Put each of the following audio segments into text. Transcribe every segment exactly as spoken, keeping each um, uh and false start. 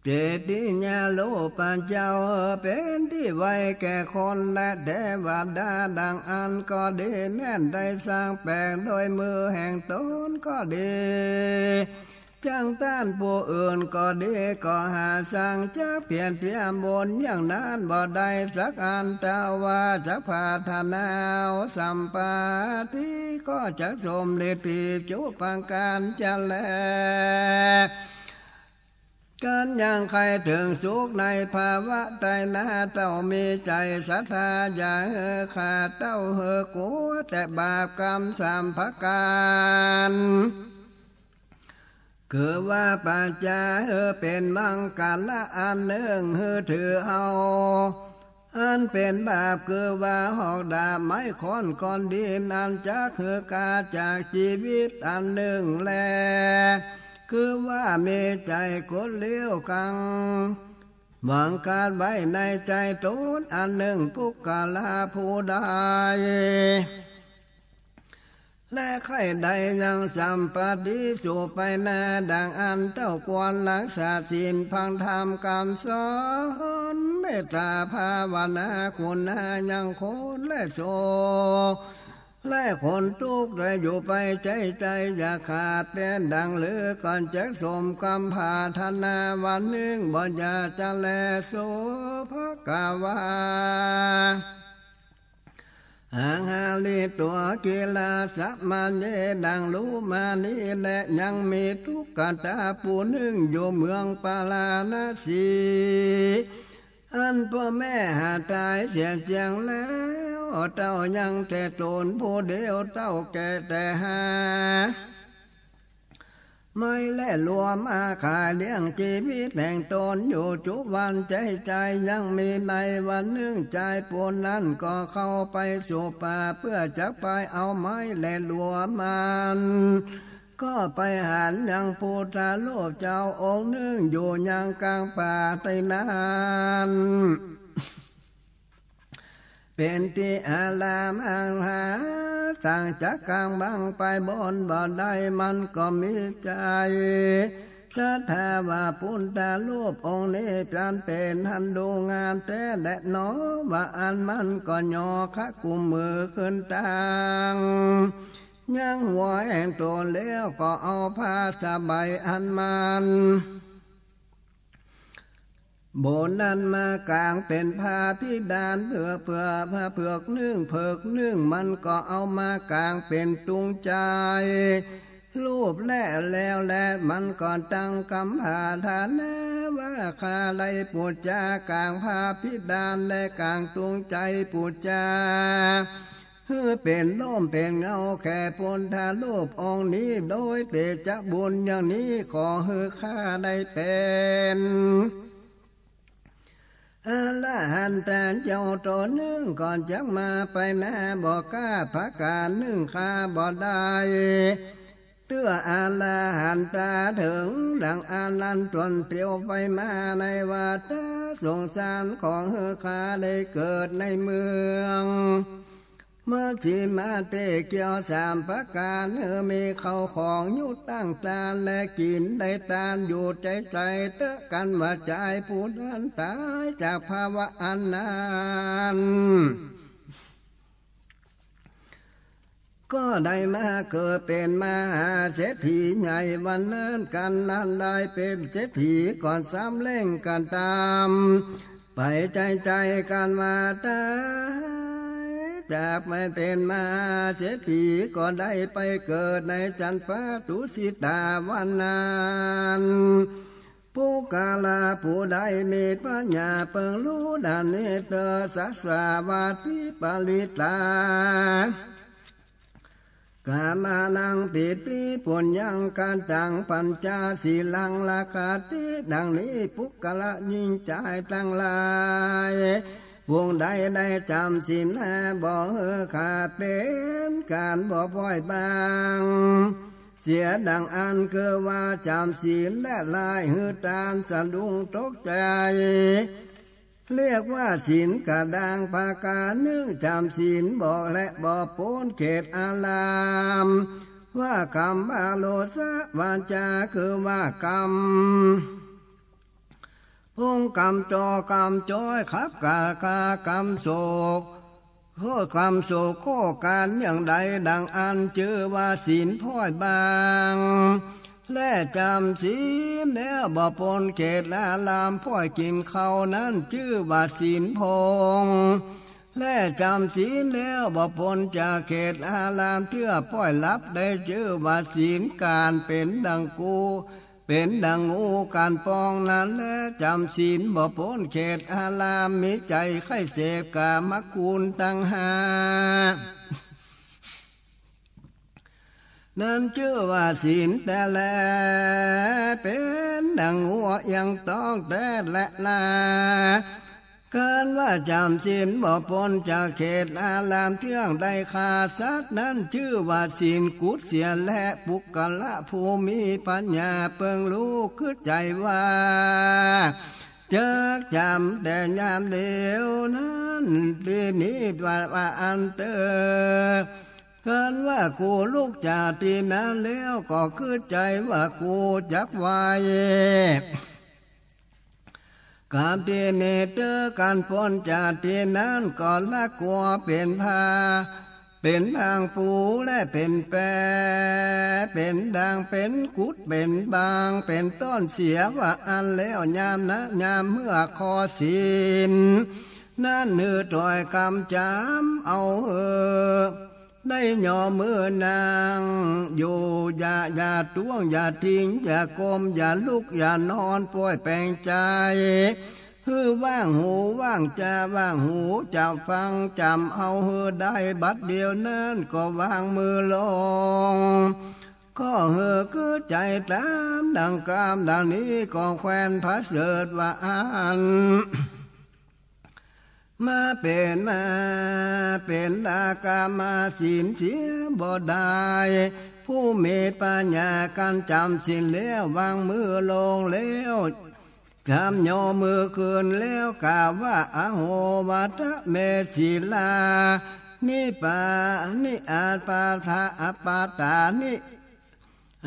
เจติยารูปะเจ้า เป๋นตี้ไหว้แก่คนและเตวดา ดังอั้นก็ดี แม่นได้สร้างแป๋งโดยมือแห่งต๋นก็ดี จักต้านผู้อื่นก็ดี ก็หาสร้างจักเปียรติเปียรบุญอย่างนั้นบ่ได้สักอัน ถ้าว่าจักปรารถนาสัมปาทิ ก็จักสมฤทธิจุประก๋านจะแล กันยังใค่เถิงสุขในภาวะใต้หน้า เต้ามีใจ๋ศรัทธา อย่าหื้อขาดเต้าหื้อกลัวแต่บาปกรรมสามประก๋าน คือว่าปัจจาหื้อเป๋นมังคละอันนึ่ง หื้อถือเอา อันเป๋นบาป คือว่าหอกดาบไม้ค้อนก้อนดิน อันจักหื้อกาจากจีวิตอันนึ่งแล คือว่ามีใจ๋กดเลี้ยวกัง หวังกาดไว้ในใจ๋ต๋นอันนึ่ง ปุคคละผู้ใด และใค่ได้ยังสัมปาทิสู่ไปหน้า ดังอั้นเต้าควรรักษาศีล ฟังธรรมกำสอน เมตตาภาวนาคุณา ยังคนและโศกและคนตุ๊กข์ และอยู่ไปใจ๋ใจ๋ อย่าขาดเป๋นดังฤๅ ก่อนจักสมกำปรารถนา วันนึ่งบ่อย่าจะแล โสภะกะวา อาหาริ ตั๋ว กิลาสะมะเย ดังรู้มานี้แล ยังมีตุ๊กตาผู้นึ่งอยู่เมืองปาราณสี อันป้อแม่หาต๋ายเสียเสี้ยงแล้ว เต้ายังแต่ต๋นผู้เดียว เต้าแก่แต่หา ไม้และลัวมาขายเลี้ยงจีวิตแห่งต๋นอยู่จุวัน ใจ๋ใจ๋ ยังมีในวันนึ่ง จายผู้นั้นก็เข้าไปสู่ป่า เปื้อจักไปเอาไม้และลัวมัน ก็ไปหันยังพุทธรูปเจ้าองค์นึ่ง อยู่ยังก๋างป่าตี้นั้น เป๋นตี้อารามอันหา ต่างจากก๋างบังไปบนบ่ได้ มันก็มีใจ๋ศรัทธาว่า พุทธรูปองค์นี้จักเป๋นอันดูงามแต๊แลหนอ ว่าอั้นมันก็ยอขะกุมมือขึ้นตังยังหัวแห่งต๋นแล้ว ก็เอาผ้าสะใบอันมัน บนนั้นมากางเป๋นพระพิดาน เปื้อ เปื้อ ผ้าเผือกนึ่ง เผือกนึ่ง มันก็เอามากางเป๋นตุงใจ๋ รูปแลแล้วแล มันก็ตั้งกำปรารถนาว่า ข้าได้ปู๋จากางพระพิดาน และกางตุงใจ๋ปู๋จา หื้อเป๋นร่มเป๋นเงาแก่พุทธรูปองค์นี้ โดยเตจะบุญอย่างนี้ ขอหื้อข้าได้เป๋นอรหันตะเจ้าต๋นนึ่ง ก่อนจักมาไปหน้าบ่กล้าประก๋านนึ่ง ข้าบ่ได้ เตื้ออรหันตาเถิงดังอันนั้น ต๋นเตียวไปมาในวัฏสงสาร ขอหื้อข้าได้เกิดในเมืองมัชฌิมาเตเกียวสามประก๋าน หื้อมีเข้าของอยู่ตั้งตาน และกิ๋นได้ตานอยู่ใจ๋ใจ๋ เต๊อะกั๋นว่าจายผู้นั้นต๋ายจากภาวะอันนั้น ก็ได้มาเกิดเป๋นมหาเศรษฐีใหญ่ วันนั้นกั๋นนั้นได้เป๋นเศรษฐีก่อนสามแหล่งกั๋นต๋าม ไปใจ๋ใจ๋กั๋นว่าต๋ายจากมาเป๋นมหาเศรษฐี ก็ได้ไปเกิดในจันปะตุสิตาวันนั้น ปุคคละผู้ใดมีปัญญาเปิงฮู้ดังนี้เต๊อะ สะสะวาทิปริตตา กามานังปีติปุญญัง กัจจัง ปัญจสีลัง รักขะติ ดังนี้ปุคคละหญิงจายตังหลาย ผู้ใดได้จ๋ำศีลห้าบ่หื้อขาด เป๋นก๋านบ่ป้อยบ่างเสีย ดังอั้นคือว่าจ๋ำศีลและลายหื้อตานสะดุ้งตกใจ๋ เรียกว่าศีลกะด้างประก๋านนึ่ง จ๋ำศีลบ่และบ่ป๊นเขตอาราม ว่ากรรมโลสะวาจา คือว่ากรรม ป้องก๋ำจ่อกำจ้อยขับก๋าก๋ากำโศก โทษก๋ำโศกโคก๋านเยื่องใดดั่งอั้นจื้อว่าศีลพ่อยบาง และจ๋ำศีลแล้วบ่ป๊นเขตอารามพ่อยกิ๋นข้าวนั้นจื้อว่าศีลพ่อง และจ๋ำศีลแล้วบ่ป๊นจากเขตอารามเตื้อพ่อยหลับได้จื้อว่าศีลก๋านเป๋นดั่งกู เป๋นดั่งงูก๋านปองนั้นแล จ๋ำศีลบ่ป๊นเขตอาราม มีใจ๋ใค่เสพก๋ามคุณตังห้า นั้นจื้อว่าศีลแต๊แล เป๋นดั่งงัวเอี่ยงต๊องแต๊แลนา คันว่าจ๋ำศีลบ่ป๊นจากเขตอารามเตื้องได้ฆ่าสัตว์ นั้นจื้อว่าศีลกุดเสียแล ปุคคละผู้มีปัญญาเปิงฮู้กึ๊ดใจ๋ว่า จักจ๋ำแต่ยามเดียวนั้น ตี้นี้ว่า ว่าอั้นเต๊อะ คันว่ากูลุกจากตี้นั้นแล้วก็กึ๊ดใจ๋ว่ากูจักไหว ก๋ามตี้นี้เต๊อะ ก๋านป๊นจากตี้นั้นก็ละกัวเป๋นผ้า เป๋นผางปูและเป๋นแป เป๋นด่าง เป๋นกุด เป๋นบาง เป๋นต้นเสีย ว่าอั้นแล้วยามนั้น ยามเมื่อข้อศีล นั้นหื้อถ่อยกำจ๋ำเอาเฮอ ได้ย่อมือนั่งอยู่ อย่า อย่าต้วง อย่าทิ่ง อย่าก้ม อย่าลุก อย่านอน ป้อยแป๋งใจ๋ หื้อว่างหูว่างจา ว่างหูจ๋ำฟัง จ๋ำเอาหื้อได้บัดเดียวนั้นก็วางมือลง ก็หื้อกึ๊ดใจ๋ต๋ามดั่งกำดั่งนี้ ก็แควนผะเสริฐว่าอั้น มาเป๋น มาเป๋นลากามาศีลเสียบ่ได้ ผู้มีปัญญาก๋านจ๋ำศีลแล้ว วางมือลงแล้ว จ๋ำย่อมือขึ้นแล้ว กล่าวว่า อโห วัตเม สีลานิปานิ อาปาทา อาปาตานิ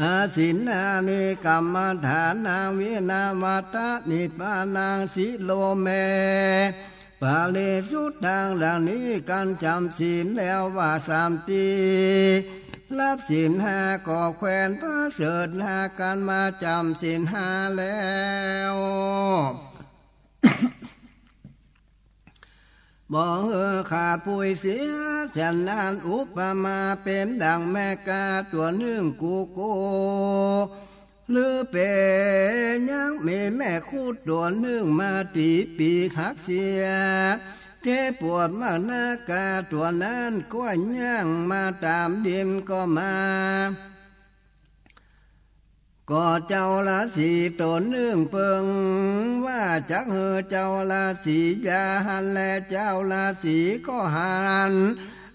อาศีลานิ กัมมะฐานา วินา วัตตะ นิปานัง สิโลเม ปะริสุทธัง ดั่งนี้ก๋านจ๋ำศีลแล้วว่าสามตี้ รับศีลห้าก็แควนผะเสริฐหาก๋านมาจ๋ำศีลห้าแล้ว บ่หื้อขาดปุ้ยเสีย ฉะนั้นอุปมาเป๋นดั่งแม่ก๋าตั๋วนึ่งกู้กู้ หรือเป๋นยังมีแม่คุดตั๋วนึ่งมาตี๋ปีกหักเสีย เจ็บปวดมากนัก ก๋าตั๋วนั้นก็ย่างมาต๋ามดินก็มา ก็เจ้าราศีต๋นนึ่งเปิงว่าจักหื้อเจ้าราศียาหันแล เจ้าราศีก็หัน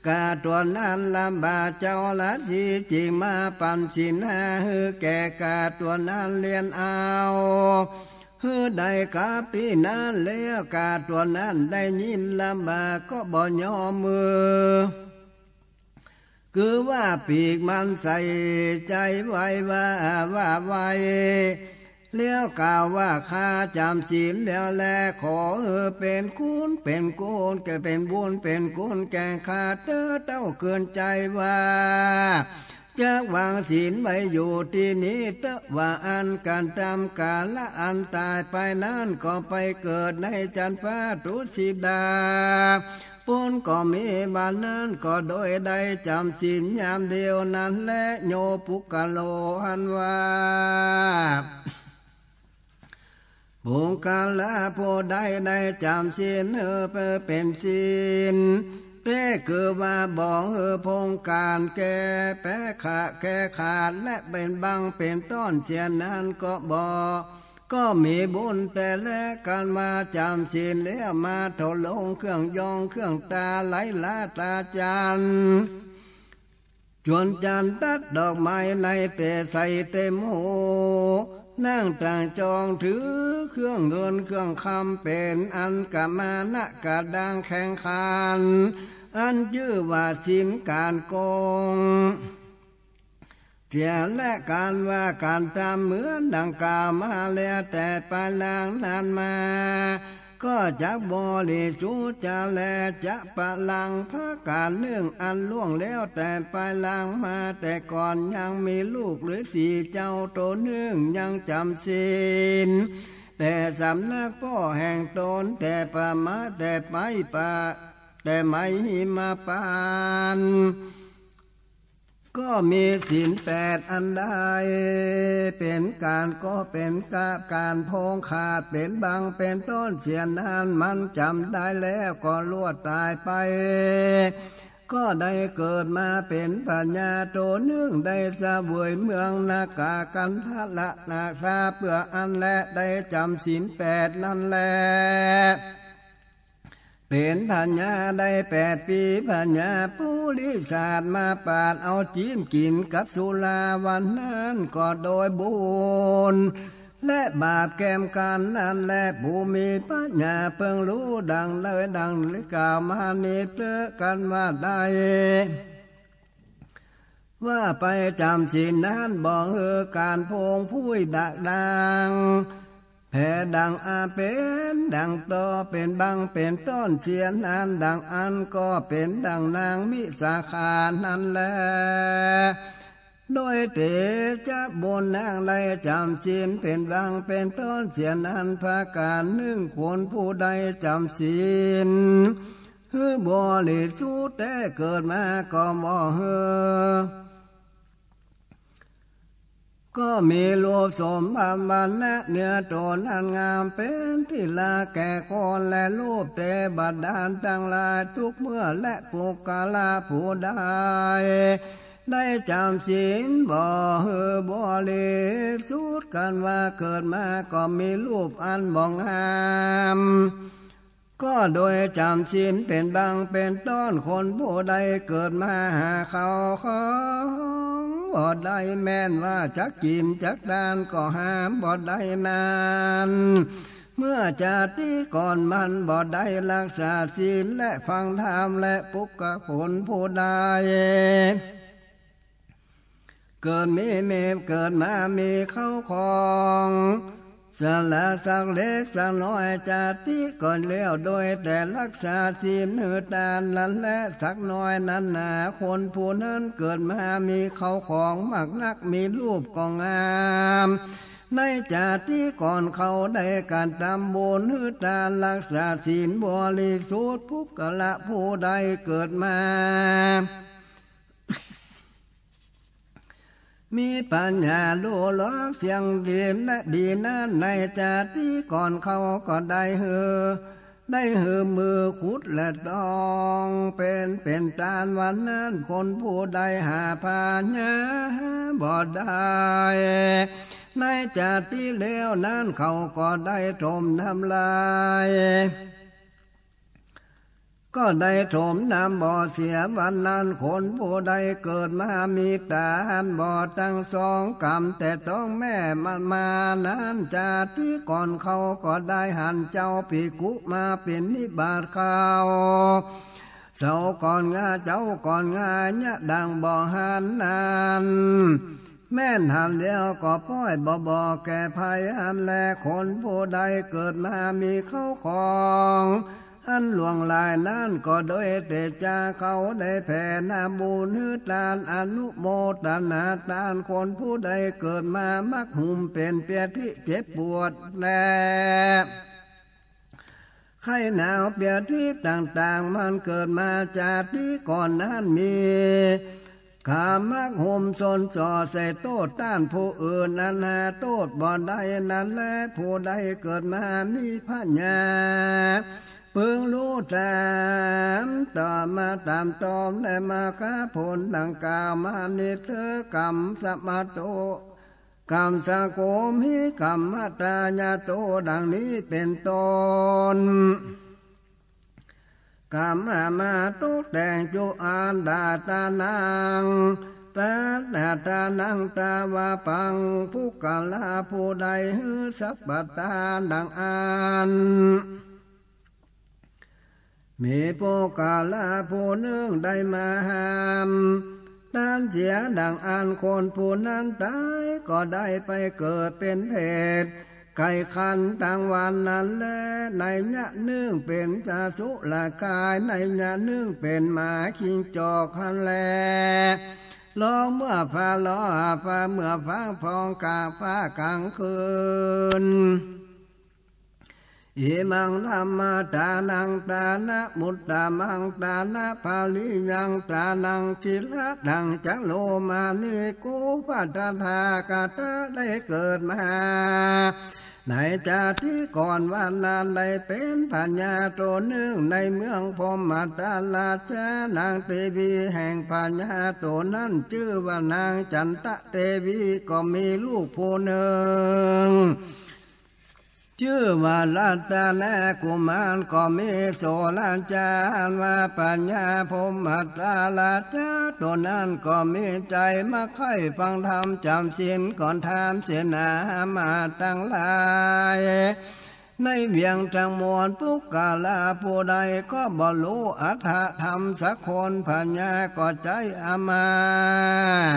ก๋าตั๋วนั้นลำบาก เจ้าราศีจึงมาปั๋นศีลห้าหื้อแก่ก๋าตั๋วนั้นเรียนเอา หื้อได้กับตี้นั้นแล้ว ก๋าตั๋วนั้นได้ยินลำบากก็บ่ย่อมือ คือว่าปีกมันใส่ใจ๋ไว้ว่า ว่าไว้ แล้วกล่าวว่า ข้าจ๋ำศีลแล้วแล ขอหื้อเป๋นคุณเป๋นคุณแก่ เป๋นบุญเป๋นคุณแก่ข้าเต๊อะ เต้าเกินใจ๋ว่า จักวางศีลไว้อยู่ตี้นี้เต๊อะ ว่าอั้น ก๋านต๋ามก๋าละอันต๋ายไปนั้นก็ไปเกิดในจั๊นฟ้าตุสิดา ปุ้นก็มีบัดนั้นก็โดยได้จ๋ำศีลยามเดียวนั้นแล โยปุคคโล อันว่า ปุคคละผู้ใดได้จ๋ำศีลหื้อเป๋นศีล แต๊คือว่าบ่หื้อพงก๋านแก่แปะขะแก่ขาด และเป๋นบังเป๋นต้อนเสียนั้นก็บ่ ก็มีบุญแต๊แล ก๋านมาจ๋ำศีลแล้วมาถวายเครื่องยองเครื่องตาไหลหลาตาจั๋น จวนจั๋นตัดดอกไม้ในเต๋ใส่เต๋หมู่ นั่งตั้งจองถือเครื่องเงินเครื่องคำเป๋นอันกะมานะกะดังแข่งขัน อันจื้อว่าศีลก๋านโกง เสีย และก๋านว่าก๋านต๋ามเหมือนดังกล่าวมาแล้วแต่ปายหลังนั้นมา ก็จักบริสุทธิ์จะแล จะปะรังพระก๋านนึ่งอันล่วงแล้วแต่ปายหลังมา แต่ก่อนยังมีลูกฤๅษีเจ้าโตนึ่งยังจ๋ำศีล แต่สำนักป้อแห่งต๋น แต่ประมา แต่ไปปะ แต่ไหมหิมปาน ก็มีศีลแปดอันใด เป๋นก๋าน ก็เป๋นกะก๋านพงขาด เป๋นบางเป๋นต้นเสียนั้น มันจ๋ำได้แล้วก็ลวดต๋ายไป ก็ได้เกิดมาเป๋นพญาโตนึ่ง ได้เสวยเมืองนาคากันทะละนาครา เปื้ออั้นแล ได้จ๋ำศีลแปดนั้นแล เป๋นพญาได้แปดปี๋ พญาปุริศาสตร์มาปาดเอาจีนกิ๋นกับสุราวันนั้น ก็โดยบุญและบาปแกมกั๋นนั้นแล ผู้มีปัญญาเปิงฮู้ดังเลยดังกล่าวมานี้เต๊อะ กั๋นว่าได้ ว่าไปจ๋ำศีลนั้น บ่หื้อก๋านพงผุ้ยดะดัง แผดังอาเป๋นดังต่อ เป๋นบางเป๋นต้นเสียนั้น ดังอั้นก็เป๋นดังนางวิสาขานั้นแล โดยเตชะบุญนางได้จ๋ำศีล เป๋นบางเป๋นต้นเสียนั้น ประก๋านนึ่ง คนผู้ใดจ๋ำศีล หื้อบริสุทธิ์แต๊เกิดมาก็บ่หื้อ ก็มีรูปโสมพรรณวรรณะเนื้อตั๋วนั้นงามเป๋นตี้รักแก่คนและรูปเตวดาตังหลายทุกเมื่อ และปุคคละผู้ใดได้จ๋ำศีลบ่หื้อบริสุทธิ์ กั๋นว่าเกิดมาก็มีรูปอันบ่งาม ก็โดยจ๋ำศีลเป๋นบางเป๋นต้น คนผู้ใดเกิดมาหาข้าวของบ่ได้ แม่นว่าจักกิ๋นจักตานก็หาบ่ได้นั้น เมื่อจาติก่อนมันบ่ได้รักษาศีลและฟังธรรม และปุคคลผู้ใด เกิดมี มี เกิดมามีข้าวของ สละสักเล็กสักน้อย จาติก่อนแล้ว โดยแต่รักษาศีลหื้อตานนั้นแล สักน้อยนั้นนา คนผู้นั้นเกิดมามีข้าวของมากนัก มีรูปก็งาม ในจาติก่อนเขาได้กระทำบุญหื้อตานรักษาศีลบริสุทธิ์ ปุคคละผู้ใดเกิดมา มีปัญญาฮู้เลิกเสี้ยงดีและดีนั้น ในจาติก่อนเขาก็ได้หื้อ ได้หื้อมือขุดและตอง เป๋น เป๋นตานวันนั้น คนผู้ใดหาพญาบ่ได้ ในจาติแล้วนั้นเขาก็ได้ถมน้ำลาย ก็ได้ถมน้ำบ่อเสียวันนั้น คนผู้ใดเกิดมามีต๋าอันบอดตังสองก๋ำ แต่ต๊องแม่มันมานั้น จาติก่อนเขาก็ได้หันเจ้าภิกขุมาบิณฑบาตข้าว เจ้าก่อนงา เจ้าก่อนงาเยียะดังบ่หันนั้น แม่นหันแล้วก็ป้อยบ่บอกแก่ใผหันแล คนผู้ใดเกิดมามีข้าวของอันหลวงหลายนั้น ก็โดยเตชะเขาได้แผ่นาบุญหื้อตานอนุโมทนาตาน คนผู้ใดเกิดมามักหุ่มเป๋นเปียธิเจ็บปวดแล ไข้หนาวเปียธิต่างๆ มันเกิดมาจาติก่อนนั้นมี กามักห่มสนส่อใส่โต้ษต้านผู้อื่น อันหาโต้ษบ่ได้นั้นแล ผู้ใดเกิดมามีพญา เปิงฮู้ต๋ามต่อมาต๋ามตอม และมรรคผลดังกล่าวมานี้เต๊อะ กรรมสมโต กรรมสโกมหิ กรรมตายโต ดังนี้เป๋นต้น กรรมมาตกแต่งจุอันดาตานัง ตาดาตานังตาวาปัง ปุคคละผู้ใดหื้อสัพพทานดังอั้น มีปุคคละผู้นึ่งได้มาห้าม ตันเสียดังอั้นคนผู้นั้นต๋ายก็ได้ไปเกิดเป๋นเปรต ไก่ขันตังวรรค์นั้นแล ในยะนึ่งเป๋นอสุรกาย ในยะนึ่งเป๋นหมาจิ้งจอกหั้นแล ลองเมื่อฟ้าร้องฟ้าเมื่อฟ้าผ่องกลางฟ้ากลางคืน อิมังธัมมาทานังทานะมุตตะมังทานะปะริยังทานัง ศีละทังจะโลมานิ กูปะตะถาคตะได้เกิดมา ในจาติก่อนว่านั้นได้เป๋นพญาโตนึ่งในเมืองพรหมทัตราช นางเตวีแห่งพญาโตนั้นจื้อว่านางจันตะเตวี ก็มีลูกผู้นึ่ง จื้อว่ารัตนกุมาร ก็มีโสราชาอันว่าพญาพรหมทัตราชาโตนั้นก็มีใจ๋มาใค่ฟังธรรมจ๋ำศีล ก็ถามเสนามาตย์ตังหลาย ในเวียงตังมวล ปุคคละผู้ใดก็บ่ฮู้อัตถะธรรมสักคน พญาก็ใจ๊อามา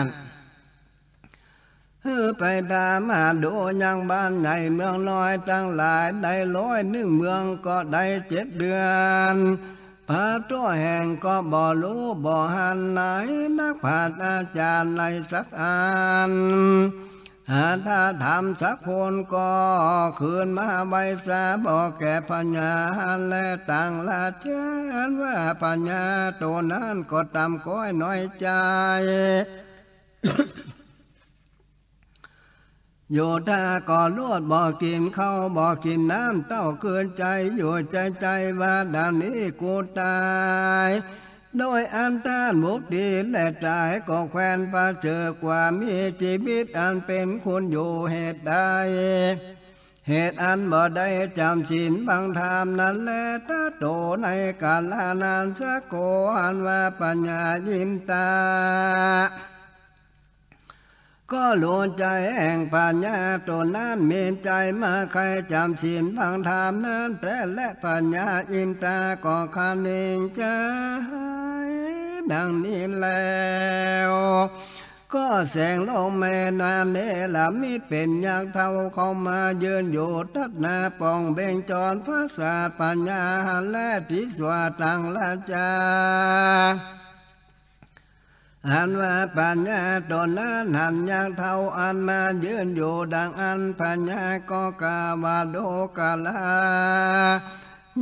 ตย์ หื้อไปถามหาดูยังบ้านใหญ่เมืองน้อยตังหลาย ได้ร้อยนึ่งเมืองก็ได้เจ็ดเดือน พระตั๋วแห่งก็บ่ฮู้บ่หันไหน นักปราชญ์อาจ๋ารย์ในสักอัน อัตถะธรรมสักคนก็คืนมาไหว้สาบอกแก่พญาแลตังราชาว่าพญาโตนั้นก็ต่ำก้อยน้อยใจ๋ อยู่ถ้าก็ลวดบ่กิ๋นข้าวบ่กิ๋นน้ำ เต้าเกือนใจ๋อยู่ใจ๋ใจ๋ว่าดังนี้ กูต๋าย โดยอันต้านบุคคลีแลต๋าย ก็แควนประเสริฐกว่า มีจีวิตอันเป๋นคุณอยู่เหตุใด เหตุอันบ่ได้จ๋ำศีลฟังธรรมนั้นแล ตะโตในกาละนั้นสักโข อันว่าพญาอินทา ก็ฮู้ใจ๋แห่งพญาโตนั้น มีใจ๋มาใค่จ๋ำศีลฟังธรรมนั้นแต๊แล พญาอินทาก็คะนิงใจ๋ดังนี้แล้ว ก็แสงลมแม่น้ำเนรมิตเป๋นยักษ์เฒ่าเข้ามายืนอยู่ตัดหน้าป่องเบญจรปราสาทพญาหั้นแล ตี้สัวตังราชา อันว่าพญาโตนั้นหันยักษ์เฒ่าอันมายืนอยู่ดังอั้น พญาก็กล่าวว่า ดูกรา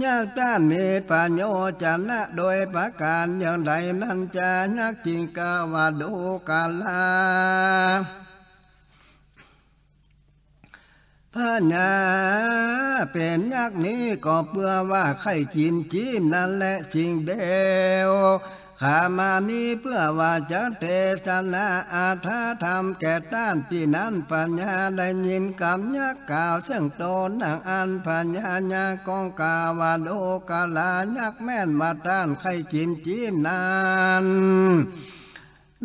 ยักษ์ต้านมีพโยจนะโดยประก๋านอย่างใดนั้นจา ยักษ์จึงกล่าวว่า ดูกรา พญาเป๋นยักษ์นี้ก็เปื้อว่าใค่กิ๋นจีนนั้นแล สิ่งเดียว ข้ามานี้เปื้อว่าจะเตสนาอัตถะธรรมแก่ต้าน ตี้นั้นพญาได้ยินกำยักษ์กล่าวเซิ่งต๋นดังอั้น พญายักษ์ก็กล่าวว่า ดูกรา ยักษ์แม่นว่าต้านใค่กิ๋นจีนนั้น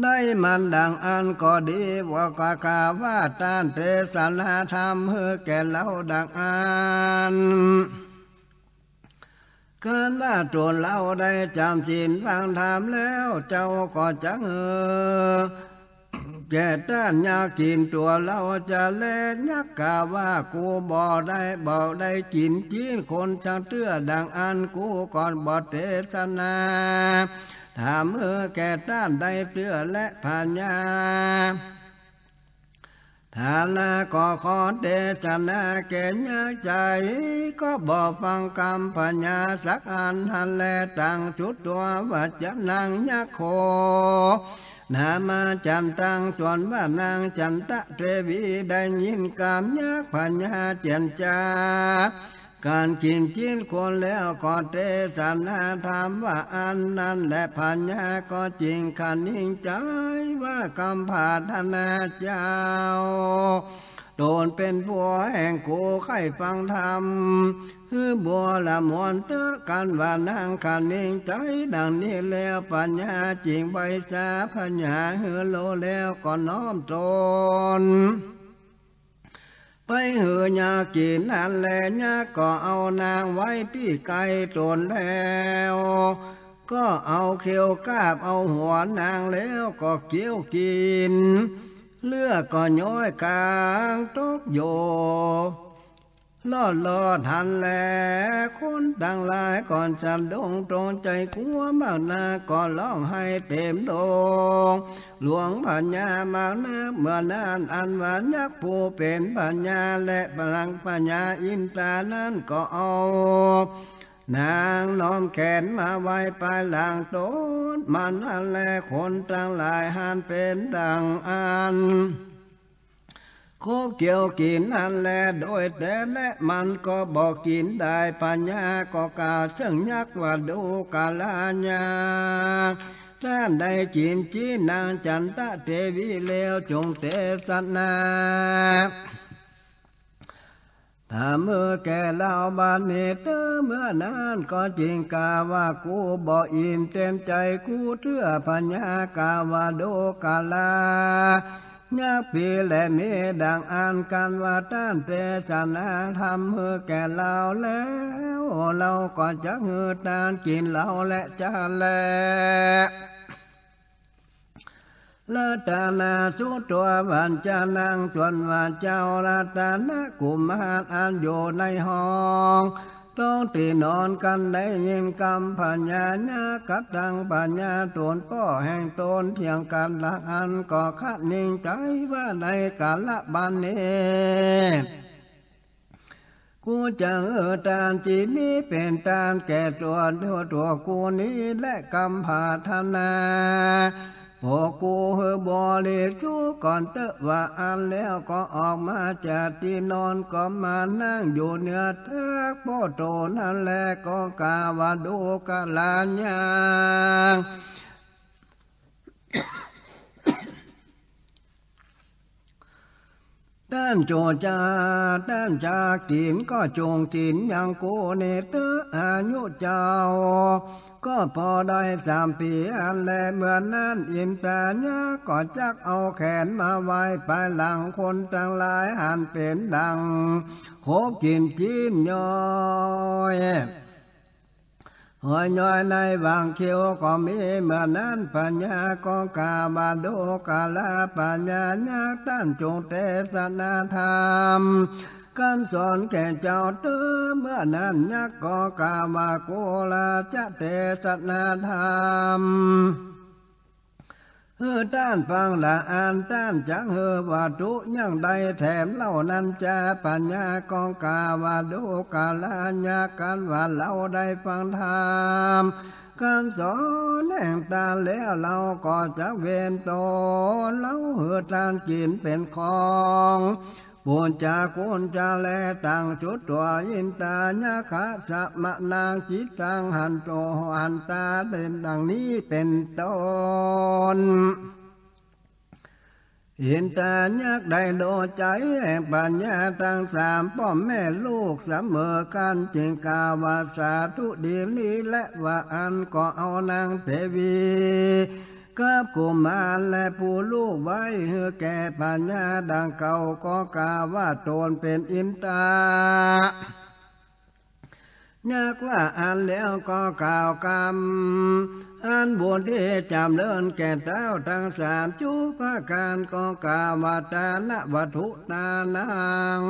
ได้มันดังอั้นก็ดี ว่าก็ข้าว่าต้านเตสนาธรรมหื้อแก่เฮาดังอั้น กันว่าตั๋วเฮาได้จ๋ำศีลฟังธรรมแล้ว เจ้าก็จักหื้อแก่ต้านยักษ์กิ๋นตั๋วเฮาจะแล ยักษ์กล่าวว่า กูบ่ได้ บ่ได้กิ๋นจีนคนสักเตื้อ ดังอั้นกูก็บ่เตสนาธรรมหื้อแก่ต้านได้เตื้อแล พญา ฐานะก็ขอเตสนาแก่ยักษ์ใจ๋ ก็บ่ฟังกำพญาสักอันหั้นแล ตังสุตวา วัจจะนังยักโข นามาจันตัง ส่วนว่านางจันตะเตวีได้ยินกำยักษ์พญาเจียรจา ก๋านกิ๋นจีนคนแล้วก็เตสนาธรรมว่าอั้น นั้นแล พญาก็จึงคะนิงใจ๋ว่ากำปรารถนาเจ้า ต๋นเป๋นผัวแห่งกู ใค่ฟังธรรมหื้อบัวละมวลเต๊อะ กันว่านางคะนิงใจ๋ดังนี้แล้ว พญาจึงไหว้สาพญาหื้อโลแล้วก็น้อมต๋น ไปหื้อยักษ์กิ๋นนั้นแล ยักษ์ก็เอานางไว้ตี้ใก้ต๋นแล้ว ก็เอาเขี้ยวกาบเอาหัวนางแล้วก็เคี้ยวกิ๋น เลือดก็ย้อยกางตกอยู่ ลอดๆ หั้นแล คนตังหลายก็สะดุ้งตกใจ๋กั๋วมากนัก ก็ฮ้องไห้เต๋มโฮงหลวงพญามากนัก เมื่อนั้นอันว่ายักษ์ผู้เป๋นพญาและพลังพญาอินทรานั้นก็เอานางน้อมแขนมาไว้ปายหลังตน มันนั้นแล คนตังหลายหันเป๋นดั่งอั้น คบเคี้ยวกิ๋นหั้นแล โดยแต๊และมันก็บ่กิ๋นได้ พญาก็กล่าวเซิ่งยักษ์ว่า ดูกรายักษ์ ต้านได้กิ๋นจีนนางจันทะเตวีแล้ว จงเตสนาธรรมหื้อแก่เฮาบัดนี้เต๊อะ เมื่อนั้นก็จึงกล่าวว่า กูบ่อิ่มเต๋มใจ๋กูเตื้อ พญากล่าวว่า ดูกรายักษ์ ปี้แล มีดั่งอั้นกั๋นว่า ต้านเตสนาธรรมหื้อแก่เฮาแล้ว เฮาก็จักหื้อต้านกิ๋นเหล้าแลจะแล รัตนาสุตวา วัจจานัง ส่วนว่าเจ้ารัตนกุมารอันอยู่ในห้อง ตรงตี้นอนกั๋นได้ยินกำพญายักษ์ กระตังพญาตูนป้อแห่งตนเถียงกั๋นดั่งอั้น ก็คะนิงใจ๋ว่าในกาละบัดนี้ กูจะหื้อต้านตี้นี้เป๋นต้านแก่ตั๋ว ตั๋วกูนี้และกำผาถนา พวกกูหื้อบริสุทธิ์ก่อนเต๊อะ ว่าอั้นแล้วก็ออกมาจากตี้นอน ก็มานั่งอยู่เหนือตักโป๊โตนั้นแล ก็กล่าวว่า ดูกรายักษ์ ต้านโจจา ต้านจะกิ๋นก็จงกิ๋นยังกูนี้เต๊อะ อายุเจ้าก็ปอได้สามปี๋หั้นแล เมื่อนั้นอินทรายักษ์ก็จักเอาแขนมาไว้ปายหลัง คนตังหลายหันเป๋นดั่งคบกิ๋นจีนย้อย หอยย้อยในหว่างเขี้ยวก็มี เมื่อนั้นพญาก็กล่าวว่า ดูกราพญายักษ์ ต้านจงเตสนาธรรมกำสอนแก่เจ้าเต๊อะ เมื่อนั้นยักษ์ก็กล่าวว่า กูลาจะเตสนาธรรม หื้อต้านฟังละอั้น ต้านจักหื้อวัตถุอย่างใดแถมเล่านั้นจา พญาก็กล่าวว่า ดูกรายักษ์ ครั้นว่าเฮาได้ฟังธรรมกำสอนแห่งต้านแล้ว เฮาก็จักเวนตน เฮาหื้อต้านกิ๋นเป๋นของ ปุจจากุญจะแล ตังสุตวา อินทรายักขสมนัง จิตตังหันโต หันตา เป๋นดั่งนี้เป๋นต้น อินทรายักษ์ได้ดูใจ๋แห่งพญาตังสาม ป้อแม่ลูกเสมอกั๋น จึงกล่าวว่า สาธุดีนี้แล ว่าอั้นก็เอานางเตวี กับกุมารและผู้ลูกไว้หื้อแก่พญาดั่งเก่า ก็กล่าวว่าตนเป๋นอินทรายักษ์ ว่าอั้นแล้วก็กล่าวกำอันบุญดีจ๋ำเริญแก่เต้าตังสามจุ๊ประก๋าน ก็กล่าวว่า ทานวัตถุทานัง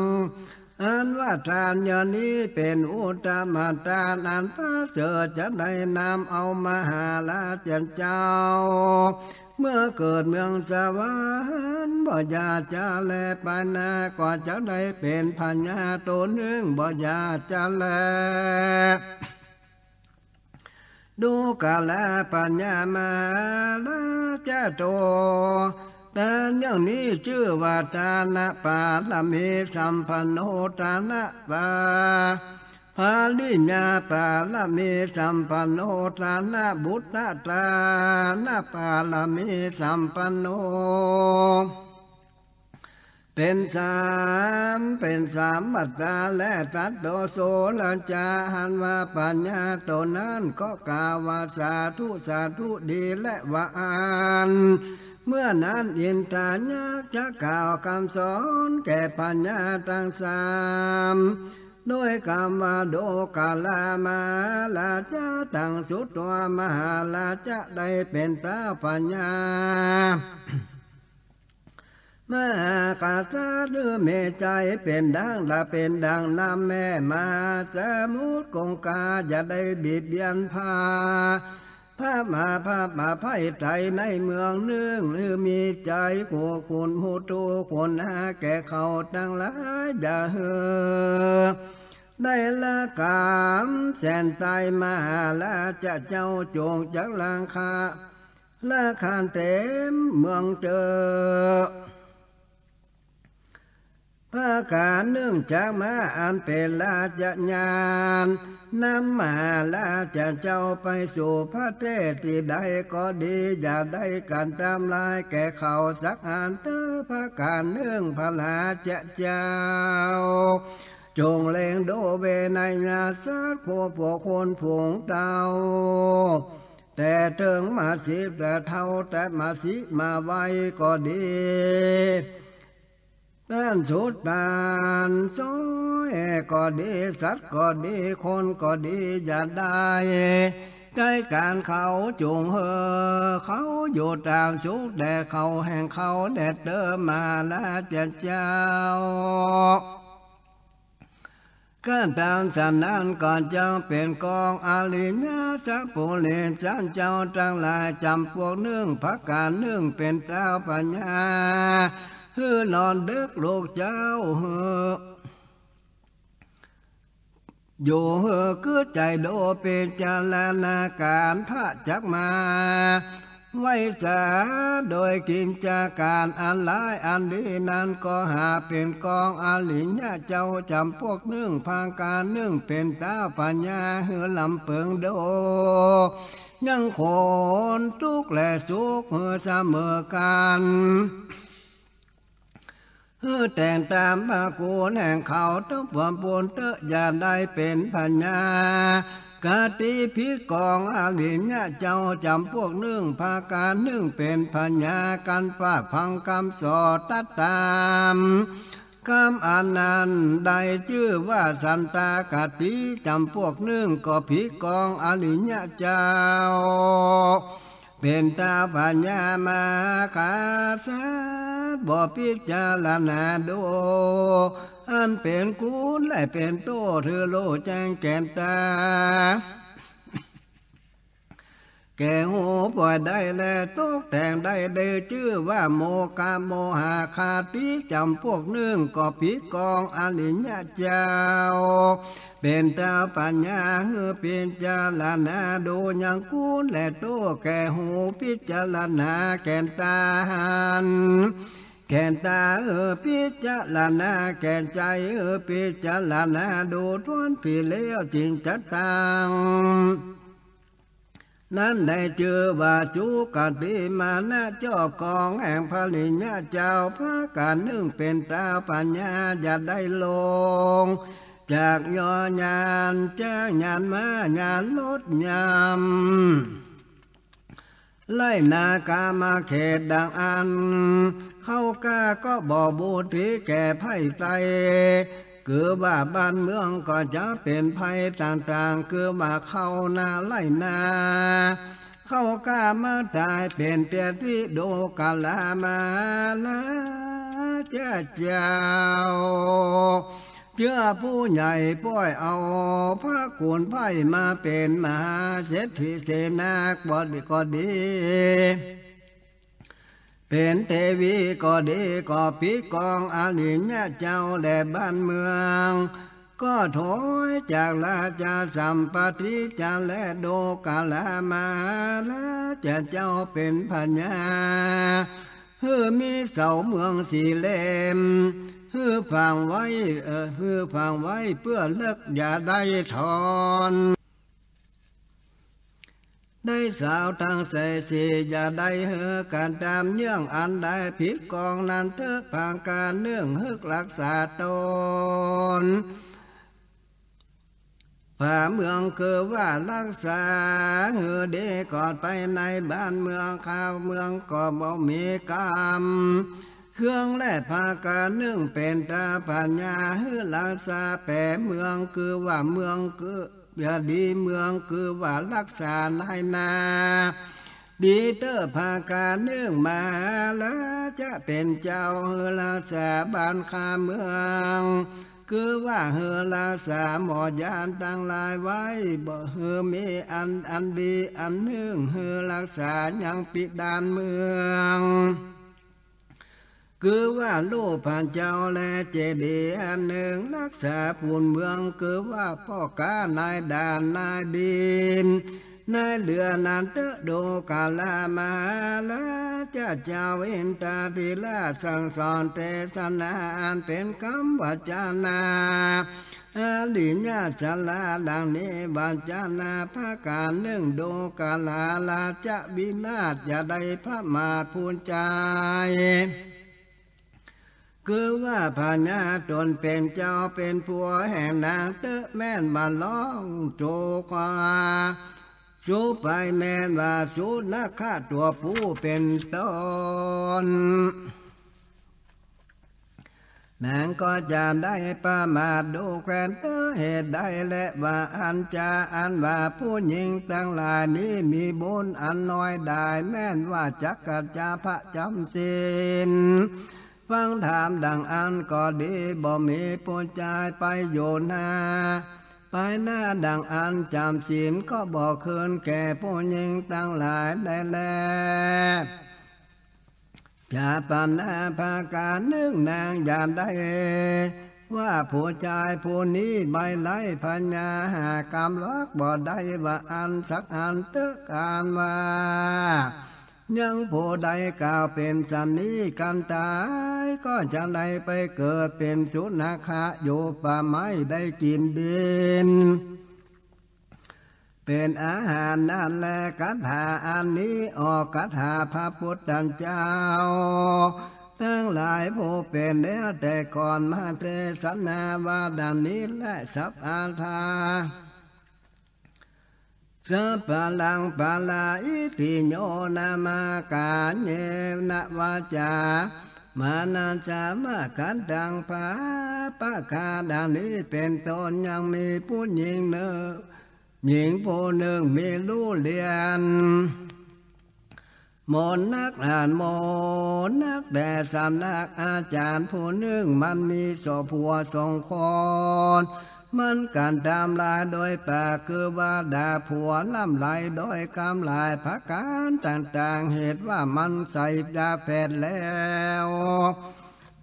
อันว่าทานอย่างนี้เป๋นอุตตมทานอันประเสริฐ จะได้นำเอามหาราชเจ้า เมื่อเกิดเมืองสวรรค์บ่อย่าจะแล ไปหน้าก็จะได้เป๋นพญาตนหนึ่งบ่อย่าจะแล ดูกราพญามหาราชเจ้า ทานอย่างนี้จื้อว่าทานปารมีสัมปันโน ทานปา ปริญญาปารมีสัมปันโน ทานบุตตะทานปารมีสัมปันโน เป๋นสาม เป๋นสามอัตตาแล สัตโตโสราชา หันว่าพญาตนนั้นก็กล่าวว่า สาธุ สาธุดีแล ว่าอั้น เมื่อนั้นอินทรายักษ์จะกล่าวกำสอนแก่พญาตังสาม โดยกำว่า โดกะละมหาราชะ ตังสุตัวมหาราชะได้เป๋นต้าวพญา มหากษัตริย์ หื้อมีใจ๋เป๋นดัง ละเป๋นดังน้ำแม่มหาสมุทรคงคา อย่าได้เบียดเบียนพระ พระมหา พระมหาภัยไตรในเมืองนึ่ง หื้อมีใจ๋คู่คุณฮู้ตั๋วควรหาแก่เขาตังหลาย อย่าหื้อได้ละกำแสนต๋าย มหาราชะเจ้าจงจักรังคา ละคาเต็มเมืองเต๊อะ พระกานึ่งจักมาอันเป๋นราชญาณ นำมหาราชะเจ้าไปสู่ประเทศตี้ใดก็ดี อย่าได้กั๋นตำลายแก่เขาสักอันเต๊อะ พระกานึ่งพระราชะเจ้า จงเล็งดูเวนยสัตว์ พวก พวกคนฝูงเต้า แต่เถิงมเหสี แต่เฒ่า แต่มเหสีมาวัยก็ดี ต้านสุดต้านซ้อยก็ดี สัตว์ก็ดี คนก็ดี อย่าได้ใจ๊ก๋านเขา จงหื้อเขาอยู่ต๋ามสุขแดดเขาแห่งเขาแดดเต๊อะ มหาราชะเจ้า กระตำฉันนั้นก็จักเป๋นกองอริยะสัพปุริสะเจ้าตังหลายจ๋ำปวกนึ่ง พระกานึ่งเป๋นต้าวพญา หื้อนอนเดิ็กลูกเจ้า หื้ออยู่หื้อกึ๊ดใจ๋ดูพิจารณาก๋านพระจักมา ไหว้สาโดยกิจก๋านอันหลายอันดีนั้น ก็หาเป๋นกองอริยะเจ้าจ๋ำปวกนึ่ง พระกานึ่งเป๋นต้าวพญา หื้อลำเปิงดู ยังคนตุ๊กข์และสุขหื้อเสมอกั๋น หื้อแต่งต๋ามพระคุณแห่งเขาทุกประปูนเต๊อะ อย่าได้เป๋นพยาคติผิดกองอริยะเจ้าจ๋ำปวกนึ่ง พระกานึ่งเป๋นพยากั๋น ปะพังคำสอนตัดต๋าม กำอันนั้นได้จื้อว่าสันตาคติจ๋ำปวกนึ่ง ก็ผิดกองอริยะเจ้า เป๋นต้าวพญามหากษัตริย์ บ่พิจารณาดู อันเป๋นคุณและเป๋นโต้ษหื้อฮู้แจ้งแก่นต๋า แก่ฮู้ปล่อยได้และตกแต่งได้ ได้จื้อว่าโมฆะโมหะคติจ๋ำปวกนึ่ง ก็ผิดกองอริยะเจ้า เป๋นต้าวพญาหื้อพิจารณาดูยังคุณและโต้ษแก่ฮู้ พิจารณาแก่นต๋าหัน แก่นต๋าหื้อพิจารณาแก่นใจ๋หื้อพิจารณาดูถ้วนถี่แล้ว จึงจะตั้ง นั้นได้จื้อว่าสุคติมานะ จอบกองแห่งพระอริยะเจ้า พระกานึ่งเป๋นต้าวพญา อย่าได้ลงจากยอดยาน จากยานม้ายานรถยำ ไล่นาคามาเขตดังอั้น เขากล้าก็บ่บูตีแก่ภัยไตร คือว่าบ้านเมืองก็จะเป๋นภัยต่างๆ คือว่าเข้านาไล่นา เขากล้ามาต๋ายเป๋นเตียที่โดกะละมหาราชเจ้า เจื้อผู้ใหญ่ป้อยเอาพระกุนไพร่มาเป๋นมหาเศรษฐีเสนาบดีก็ดี เป๋นเทวีก็ดี ก็ผิดกองอริยะเจ้าและบ้านเมือง ก็ถอยจากราชสัมปติจะและโดกะละมหาราชเจ้าเป๋นพญา หื้อมีเสาเมืองสี่เหล่ม หื้อฝังไว้ เอ่อ หื้อฝังไว้เปื้อเลิกอย่าได้ถอน ได้สาวตังแสนสี่ อย่าได้หื้อกั๋นต๋ามเยื่องอันใดผิดกองนั้นเต๊อะ พระกานึ่งหื้อรักษาต๋น ฝ่าเมืองคือว่ารักษาหื้อดีก่อนไปในบ้านเมือง ข้าวเมืองก็บ่มีกรรม เครื่องและประก๋านนึ่งเป๋นต๋าปั๋ญญาหื้อฮักษาแป๋เมือง คือว่าเมืองคือ เปื้อดีเมือง คือว่าฮักษาในนา ดีเต๊อะประก๋านนึ่ง มหาราจะเป๋นเจ้าหื้อฮักษาบ้านข้าเมือง คือว่าหื้อฮักษาหมอญาณตังหลายไว้ บ่หื้อมีอัน อันดีอันนึ่งหื้อฮักษายังปิดานเมือง คือว่ารูปพระเจ้าและเจดีย์อันนึ่งฮักษาปูนเมือง คือว่าป้อก๊านายด่านนายดิน นายเฮือนนั้นเต๊อะ ดูกรามาหาราจะเจ้าอินทาธิราชสั่งสอนเตสนาอันเป๋นกำวจนา อริยะสาระดังนี้ วจนาประก๋านนึ่ง ดูกรามาหาราจะวินาศ อย่าได้ประมาทผู้ใจ๋ คือว่าพญาต๋นเป๋นเจ้าเป๋นผัวแห่งนางเต๊อะ แม่นว่าฮ้องโจคา สูไปแม่นว่าสูนักฆ่าตั๋วผู้เป๋นต้น นางก็จะได้ประมาท ดูแคว้นเต๊อะ เหตุใดแลว่าอั้นจา อันว่าผู้หญิงตังหลายนี้มีบุญอันน้อยดาย แม่นว่าจักกั๋จจะประจ๋ำศีล ฟังธรรมดังอั้นก็ดี บ่มีผู้จายไปอยู่หน้า ไปหน้าดังอั้น จ๋ำศีลก็บ่คืนแก่ผู้หญิงตังหลายได้แล จะปั๋ญหาประก๋านนึ่ง นางอย่าได้ว่าผู้จายผู้นี้ไม่ไร้พญา หากกำลักบ่ได้ว่าอั้นสักอันเต๊อะ ก๋านว่า ยังผู้ใดกล่าวเป๋นสันนี้ กันต๋ายก็จะได้ไปเกิดเป๋นสุนัขะ อยู่ป่าไม้ได้กิ๋นดิน เป๋นอาหารนั้นแล คาถาอันนี้ออก คาถาพระพุทธเจ้าตังหลายผู้เป๋นแล้วแต่ก่อนมาเตสนาว่าดังนี้แล สัพพะทา สัพพะลัง ปะรา อิทธิโย นามะ กาเยนะ วาจ๋า มะนะสา วะ กัตตัง ปะ ปะกา ดังนี้เป๋นต้น ยังมีผู้หญิงนึ่ง หญิงผู้นึ่งมีลู่เรียน มนต์นัก อ่านมนต์นัก แต่สำนักอาจ๋ารย์ผู้นึ่ง มันมีสองผัวสองคน มันกั๋นต๋ามลายโดยปาก คือว่าด่าผัวล่ำไรโดยกำหลายประก๋านต่างๆ เหตุว่ามันใส่ยาแผดแล้ว